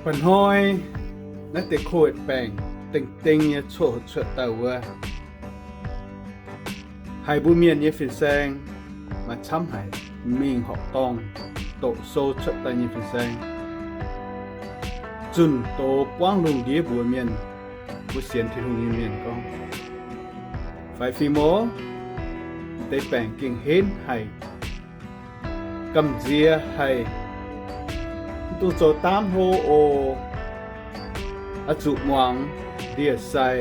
Mba'hnoi naaiv deix covid baengc dengh dengh nyei coqv-hoqc cuotv daaih wuov, haiz mbuo mienh nyei fin-saeng maaih camv haic, mingh horqc dorngh doqc sou cuotv daaih nyei fin-saeng, zunh doz buangv lungh ndiev mbuox mienh, mbuo sienx Tin-Hungh nyei mienh gorngv, faix fim oc, deix baengc gengh henv haic, gamh nziex haic, mv dungx zoux daamv hlo oc. Oix zuqc muangx ndie-sai,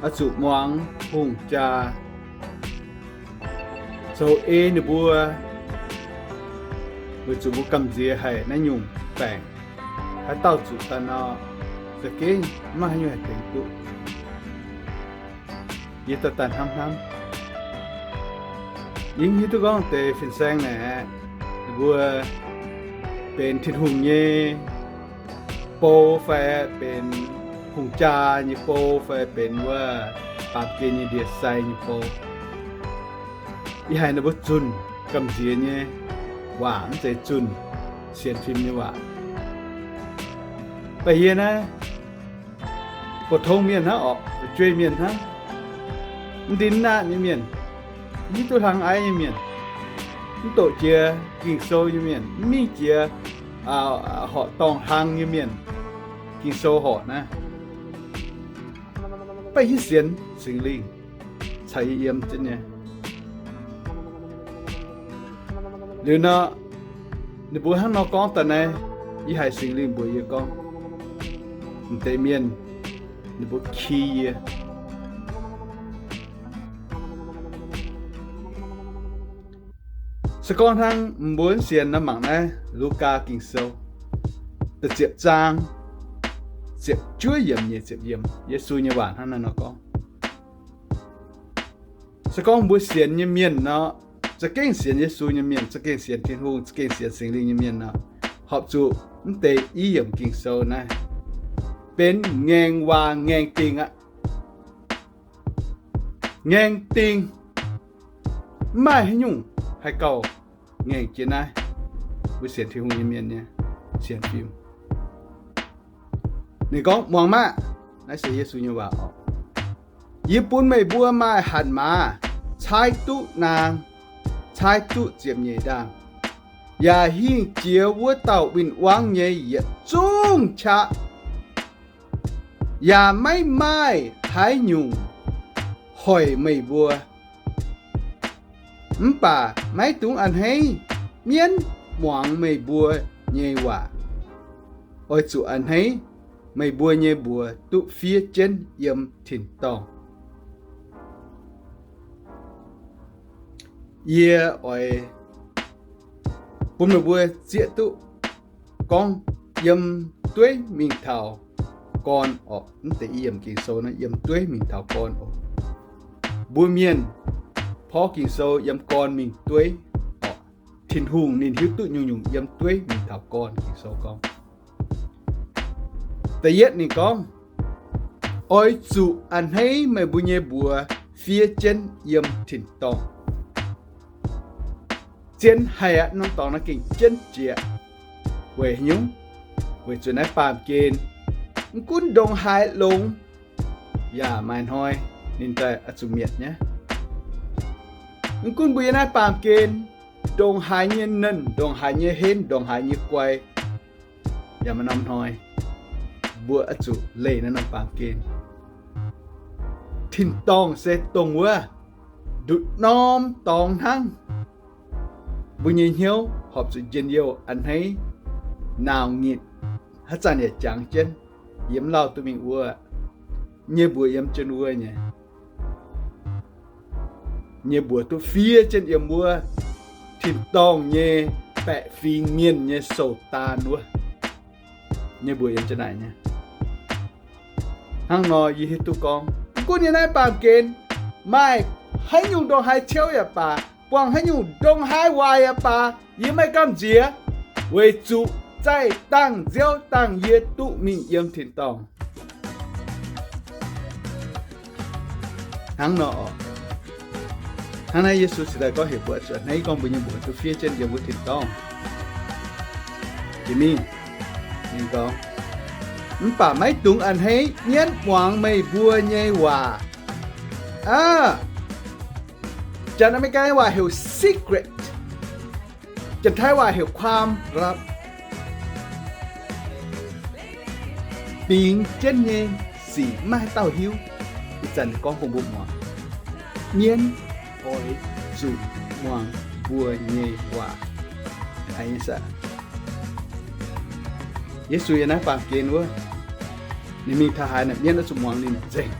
oix zuqc muangx hungh jaa, zoux ei ninh mbuo, weic zuqc mbuo gamh nziex haic naaiv nyungc baengc. Haaix dauh zuqc daaih nor, za'gengh maiv maaih haaix nyungc haih tengx duqv. Yie daaih daaih hnamv hnamv, yie mv hiuv duqv gorngv deix fin-saeng naaic, ninh mbuo benx Tin-Hungh nyei bou fai benx hungh jaa nyei bou fai benx wuov baamh gen nyei ndie-sai nyei bou. Yie haiz ninh mbuo zunh gamh nziex nyei waac, mv zeiz zunh sienx fim nyei waac. Baac yie naaiv, bou tong mienh hnangv orqc, fu'jueiv mienh hnangv, mv ndin mv naatv nyei mienh, mv hiuv duqv hlang aiv nyei mienh, mv doqc jiex Ging-Sou nyei mienh, mv mingh jiex horqc dorngh hlang nyei mienh, Ging-Sou horqc naaiv, baac yie sienx Singx Lingh caux yie yiem jienv nyei. Liuz nor, ninh mbuo hnangv nor gorngv daaih naaiv, yie haiz Singx Lingh mbuox yie gorngv, m'deix mienh ninh mbuo ki yie. Se gorngv hnangv mbuo mv sienx nor, mangc naaiv Lugaa Ging-Sou da'ziepc zaang ziepc juov yiemc nyeic ziepc yiemc, Yesu nyei waac hnangv naaiv nor gorngv. Se gorngv mbuo sienx nyei mienh nor, za'gengh sienx Yesu nyei mienh, za'gengh sienx Tin-Hungh, za'gengh sienx Singx Lingh nyei mienh nor, horpc zuqc mv deix i yiemc Ging-Sou naaiv benx ngaengc waac ngaengc dingc aqv. Ngaengc dingc, mv maaih haaix nyungc haih gauh ngaengc jiex naaiv. Mbuo sienx Tin-Hungh nyei mienh nyei sienx fim. Ninh gorngv, muangx maah! Naaiv se Yesu nyei waac oc. Yie bun meih mbuo maaih hatc maaz caaiv duqv naang, caaiv duqv ziepc nyeic ndaangh, yaac hingh jiex wuov dauh win-wangv nyei yietc zungv qaqv, yaac maiv maaih haaix nyungc hoic meih mbuo. Mv baac maiv dungx a'hneiv mienv muangx meih mbuo nyei waac. Oix zuqc a'hneiv meih mbuo nyei mbuox duqv fiev jienv yiem tin-dorngh. Yie oix bun meih mbuo zieqv duqv gorngv yiem dueiv mingh taux gorn orqc. Mv deix i yiemc Ging-Sou naaiv yiem dueiv mingh taux gorn oc. Mbuo mienh porv Ging-Sou yiem gorn mingh dueiv orqc. Tin-Hungh ninh hiuv duqv nyungc-nyungc yiem dueiv mingh taux gorn. Ging-Sou gorngv, da'yietv ninh gorngv, oix zuqc a'hneiv meih mbuo nyei mbuox fiev jienv yiem tin-dorngh. Zien haic aqv, norm dorngx naaiv gengh jienv jiex. Weic haaix nyungc? Weic zuqc naaiv baamh gen mv gunv ndongc haaix longx yaac maaih hnoi ninh daaih oix zuqc mietc nyei. Mv gunv mbuo yiem naaiv baamh gen ndongc haaix nyei nernh, ndongc haaix nyei henv, ndongc haaix nyei guai, yaac maaih norm hnoi mbuo oix zuqc leih naaiv norm baamh gen. Tin-dorngh se dongh wuov nduqc norm dorngx hnangv. Mbuo nyei hnyouv horpc zuqc njien-youh, a'hneiv, nauc-nyitc, haaix zanc yaac jangx jienv. Yie mv lauh duqv mingh wuov, nyei mbuox yiem jienv wuov nyei. Nyei mbuox duqv fiev jienv yiem wuov tin-dorngh nyei baeqc fingx mienh nyei sou-daan wuov. Nyei mbuox yiem jienv naaic nyei. Hnangv nor yie hiuv duqv gorngv, mv gunv yiem naaiv baamh gen maaih haaix nyungc ndongc haaix ciouv yaac baac, buangh haaix nyungc ndongc haaix waaic yaac baac, yie maiv gamh nziex, weic zuqc zaih dangh nziouv dangh yie duqv mingh yiem tin-dorngh. Hnangv nor, hnangv naaiv Yesu cingx daaih gorngv heuc mbuo zuqc a'hneiv gorngv mbuo nyei mbuox duqv fiev jienv yiem wuov tin-dorngh. Jiex mingh, Ninh gorngv, mv baac maiv dungx a'hneiv mienv muangx meih mbuo nyei waac. Aa, Janx-America nyei waac heuc secret, Janx-Taiv waac heuc ความลับ. Bingx jienv nyei sic maiv maaih haaix dauh hiuv. Ih zanc gorngv bun mbuo muangx, mienv oix zuqc muangx mbuo nyei waac. Yesu yiem naaiv baamh gen wuov, ninh mingh taux haaix naaic mienv oix zuqc muangx ninh nzengc.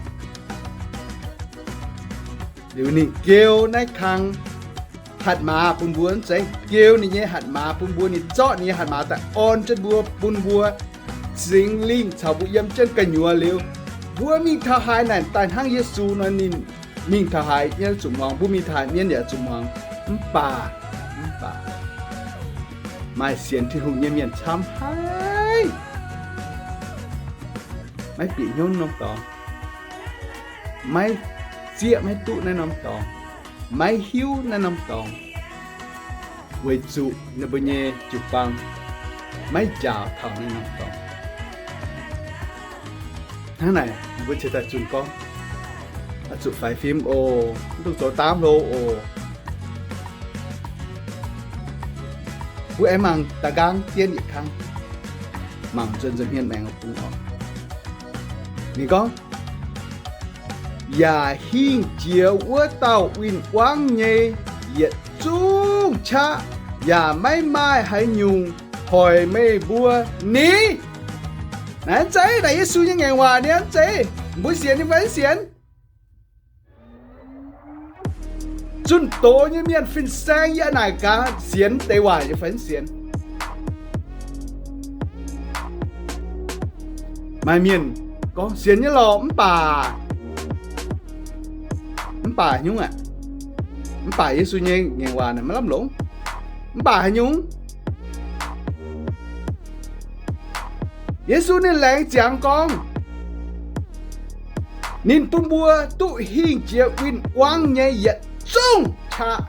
Liuz ninh geu naaiv kang hatc maaz bun mbuo, mv zeiz, geu ninh nyei hatc maaz bun mbuo. Ninh zorqv ninh nyei hatc maaz daaih orn jienv mbuo, bun mbuo Singx Lingh caux mbuo yiem jienv gu'nyuoz liuz, mbuo mingh taux haaix naaic daaih hnangv Yesu nor, ninh mingh taux haaix mienv zuqc muangx, mbuo mingh taux haaix mienv yaac zuqc muangx. Mv baac, mv baac maaih sienx Tin-Hungh nyei mienh camv haic, maiv bieqc hnyouv norm dorngx, maiv zieqv maiv duqv naaiv norm dorngx, maiv hiuv naaiv norm dorngx, weic zuqc ninh mbuo nyei jiu-baang maiv njaaux taux naaiv norm dorngx. Hnangv naaic mbuo ceix daaih zunh gorngv, oix zuqc faix fim oc, mv dungx zoux daamv hlo oc. Mbuo aengx mangc da'nqaang diemv yietc kang, mangc nzuonx nza'hmien maengx bung oc. Ninh gorngv, yaac hingh jiex wuov dauh win-wangv nyei yietc zungv qaqv, yaac maiv maaih haaix nyungc hoic meih mbuo ni. Naaiv zeiz naaic Yesu nyei ngaengc waac niaa, zeiz mbuo sienx nyei fai mv sienx? Zunh doz nyei mienh fin-saeng yie naaic gaax, sienx deix waaic nyei fai mv sienx? Maaih mienh gorngv sienx nyei lorqc, mv baac, mv baac nyungc aqv. Mv baac Yesu nyei ngaengc waac naaic maiv lamh longc. Mv baac haaix nyungc? Yesu ninh laengz ziangx gorngv, ninh bun mbuo duqv hingh jiex win-wangv nyei yietc zungv qaqv,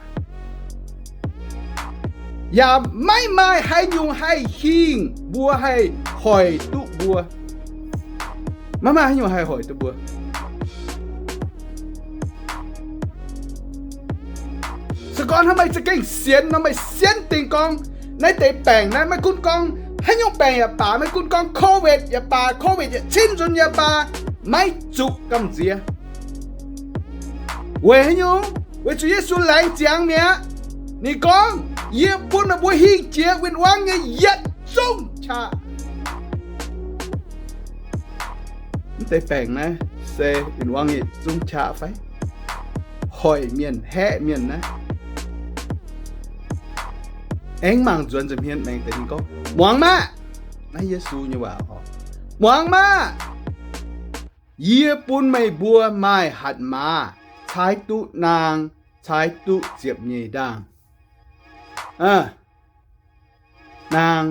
yaac maiv maaih haaix nyungc haih hingh mbuo, haih hoic duqv mbuo. Maiv maaih haaix nyungc haih hoic duqv mbuo. Se gorngv hnangv meih za'gengh sienx nor, meih sienx dingc gorngv naaiv deix baengc naaiv, maiv gunv gorngv haaix nyungc baengc yaac baac, maiv gunv gorngv COVID yaac baac, COVID yietc cin nzunc yaac baac, maiv zuqc gamh nziex. Weic haaix nyungc? Weic zuqc Yesu laengz ziangx mi'aqv. Ninh gorngv, yie bun meih mbuo hingh jiex win-wangv nyei yietc zungv qaqv. Mv deix baengc naaiv se win-wangv nyei yietc zungv qaqv fai? Hoic mienh, haeqv mienh naaiv. Aengx mangc nzuonx nza'hmien maengx deix ninh gorngv, muangx maah! Naaiv Yesu nyei waac oc. Muangx maah! Yie bun meih mbuo maaih hatc maaz caaiv duqv naang, caaiv duqv ziepc nyeic ndaangh. Naang,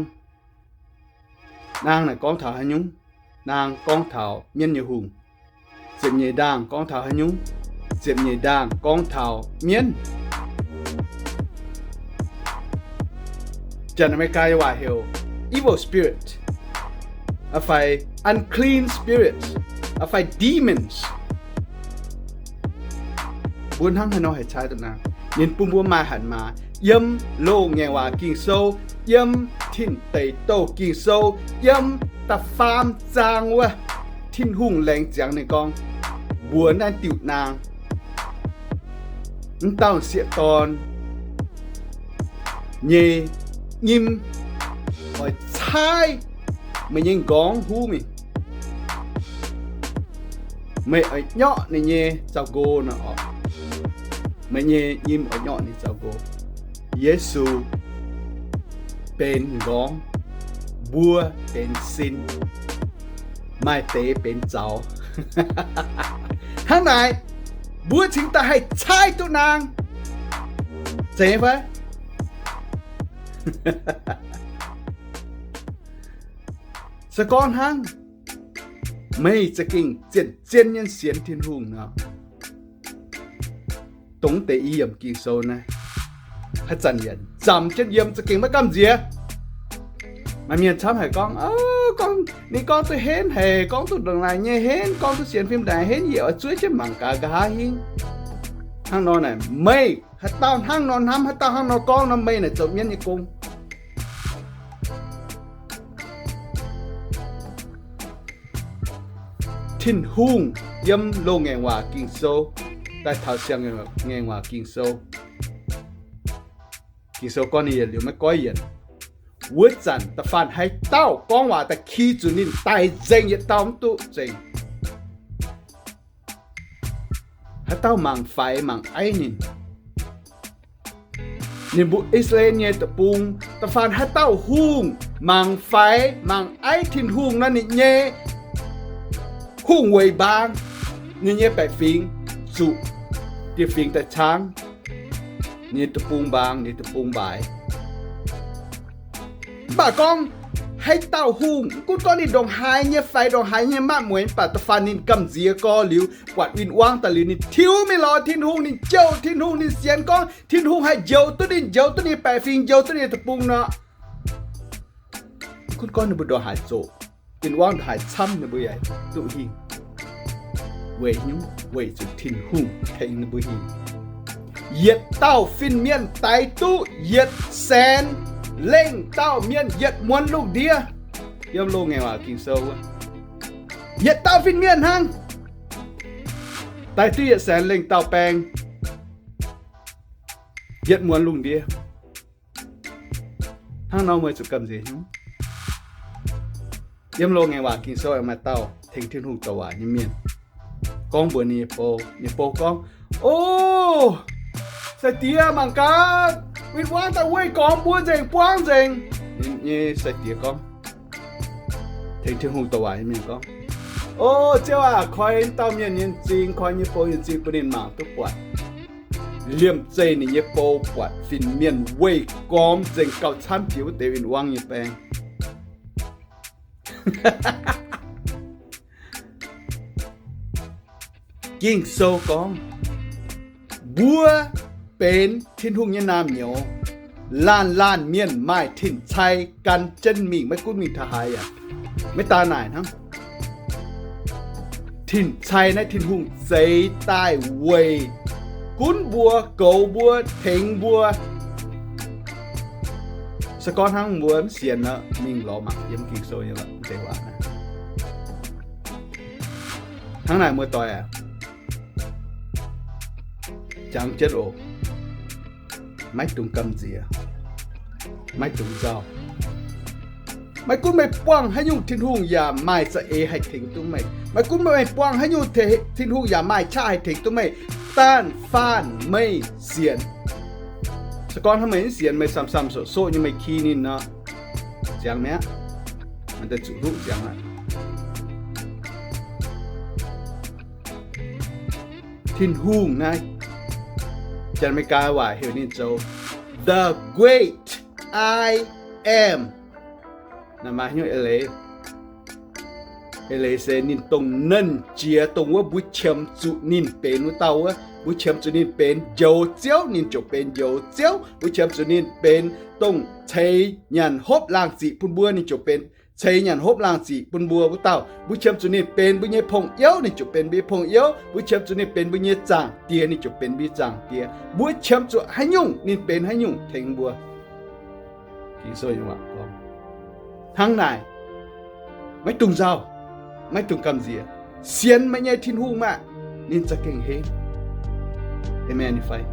naang naaic gorngv taux haaix nyungc? Naang gorngv taux mienv nyei hungh. Ziepc nyeic ndaangh gorngv taux haaix nyungc? Ziepc nyeic ndaangh gorngv taux mienv. Janx-America nyei waac heuc evil spirit, fai unclean spirits, fai demons. Mbuo hnangv haaix nor haih caaiv duqv naang? Ninh bun mbuo maaih hatc maaz yiem loz-ngaengc waac Ging-Sou, yiem Tin Deic Douh Ging-Sou, yiem da'faam zaang wuov, Tin-Hungh laengz ziangx ninh gorngv, mbuox naaiv diuh naang, mv dauh sieqv dorn nyei nyim oix caaiv meih nyei nqorngv huv mingh. Meih oix nyorqv ninh nyei zaux-nqo nor oc. Meih nyei nyim oix nyorqv ninh zaux-nqo. Yesu benx nqorngv, mbuo benx sin, maaih deix benx zaux. Hnangv naaic, mbuo cingx daaih haih caaiv duqv naang. Zeiz fai? Se gorngv hnangv meih za'gengh zien-zien nyei sienx Tin-Hungh nor, dongh deix i yiemc Ging-Sou naaiv, haaix zanc yaac nzamc jienv yiem za'gengh maiv gamh nziex. Maaih mienh camv haic gorngv, o, gorngv, ninh gorngv duqv henv haic, gorngv duqv ndongc naaic nyei henv, gorngv duqv sienx fim ndaangc henv, yie oix zuov jienv mangc gaax nqa'haav hingv. Hnangv nor naaic, meih haaix dauh hnangv nor hnamv, haaix dauh hnangv nor gorngv nor, meih naaic zoux mienv nyei gong. Tin-Hungh yiem loz ngaengc waac Ging-Sou, daaih taux siang-ngaengc waac Ging-Sou. Ging-Sou gorngv ninh yietc liuz maiv goiv yienc. Wuov zanc da'faanh haaix dauh gorngv waac da'ki zuqc ninh daic nzengc, yietc dauh mv duqv nzengc. Haaix dauh mangc faix mangc aiv ninh, ninh mbuo I^saa^laa^en nyei deic-bung, da'faanh haaix dauh hungh mangc faix mangc aiv Tin-Hungh nor, ninh nyei hungh weic mbaang, ninh nyei baeqc fingx zuqc dieh fingx daaih caangv, ninh nyei deic-bung mbaang, ninh nyei deic-bung mbaaix. Mv baac gorngv haaix dauh hungh, mv gunv gorngv ninh ndongc haaix nyei faix, ndongc haaix nyei maaih mueic, mv baac da'faanh ninh gamh nziex gorx liuz, buatc win-wangv daaih liuz, ninh tiux mingh lorz Tin-Hungh, ninh jouh Tin-Hungh, ninh sienx gorngv Tin-Hungh haih njoux duqv ninh, njoux duqv ninh baeqc fingx, njoux duqv ninh deic-bung nor, mv gunv gorngv ninh mbuo ndongc haaix zoqc, win-wangv ndongc haaix camv, ninh mbuo yaac duqv hingh. Weic nyungc, weic zuqc Tin-Hungh tengx ninh mbuo hingh. Yietc dauh fin-mienh daix duqv yietc saeng lengh dauh mienh yietc muonz lungh ndiev. Yiem loz ngaengc waac Ging-Sou wuov, yietc dauh fin-mienh hnangv daix duqv yietc saeng lengh dauh baeng yietc muonz lungh ndiev. Hnangv nor meih zuqc gamh nziex hnyouv. Yiem loz ngaengc waac Ging-Sou maaih dauh tengx Tin-Hungh douc waac nyei mienh gorngv mbuox ninh nyei bou. Ninh bou gorngv, O, sai-diex, mangc gaax, win-wangv daaih weih gormx mbuo nzengc, buangv nzengc. Ninh nyei sai-diex gorngv, tengx Tin-Hungh douc waac nyei mienh gorngv, O, Ziouv aac, koi dauh mienh nyei m'zing, koi nyei bou nyei m'zing bun ninh mangc duqv buatc. Liemh zeih ninh nyei bou buatc fin-mienh weih gormx nzengc gauh camv jiex wuov deix win-wangv nyei baeng. Ging-Sou gorngv, mbuo benx Tin-Hungh nyei naamh nyouz. Laanh laanh mienh maaih tin-cai gan jienv mingh, maiv gunv mingh taux haaix yaac maiv daan naaic hnangv. Tin-cai naaiv Tin-Hungh zeix daaih weic gunv mbuo, goux mbuo, tengx mbuo. Se gorngv hnangv mbuo mv sienx nor, mingh lorz mangc yiem Ging-Sou nyei deix waac naaiv. Hnangv naaic muoz-doic aac, jangx jienv oc. Maiv dungx gamh nziex, maiv dungx nzauh. Maiv gunv meih buangh haaix nyungc, Tin-Hungh yaac maaih za'eix haih tengx duqv meih. Maiv gunv meih buangh haaix nyungc, Tin-Hungh yaac maaih qaqv haih tengx duqv meih, daanh faanh meih sienx. Se gorngv hnangv meih mv sienx, meih samh-samh soqv-soqv nyei, meih ki ninh nor, ziangx mi'aqv. Meih daaih zuqc hluqv ziangx aqv. Tin-Hungh naaiv, Janx-Meigaa waac heuc ninh zoux The Great I Am. Naaiv maaih hnyouv eix leiz. Eix leiz se ninh dongh Nernh Jiex, dongh wuov mbuo qiemx zuqc ninh benx wuov dauh wuov. Mbuo qiemx zuqc ninh benx Njoux Ziouv, ninh ziouc benx Njoux Ziouv. Mbuo qiemx zuqc ninh benx dongh ceix nyanc hopv laangh ziqc bun mbuo, ninh ziouc benx ceix nyanc hopv laangh ziqc bun mbuo wuov dauh. Mbuo qiemx zuqc ninh benx mbuo nyei pong-youv, ninh ziouc benx mbuo nyei pong-youv. Mbuo qiemx zuqc ninh benx mbuo nyei Zaangc Diex, ninh ziouc benx mbuo nyei Zaangc Diex. Mbuo qiemx zuqc haaix nyungc, ninh benx haaix nyungc tengx mbuo. Ging-Sou nyei waac gorngv hnangv naaic, maiv dungx nzauh, maiv dungx gamh nziex. Sienx meih nyei Tin-Hungh maah! Ninh za'gengh henv. Aamen fai?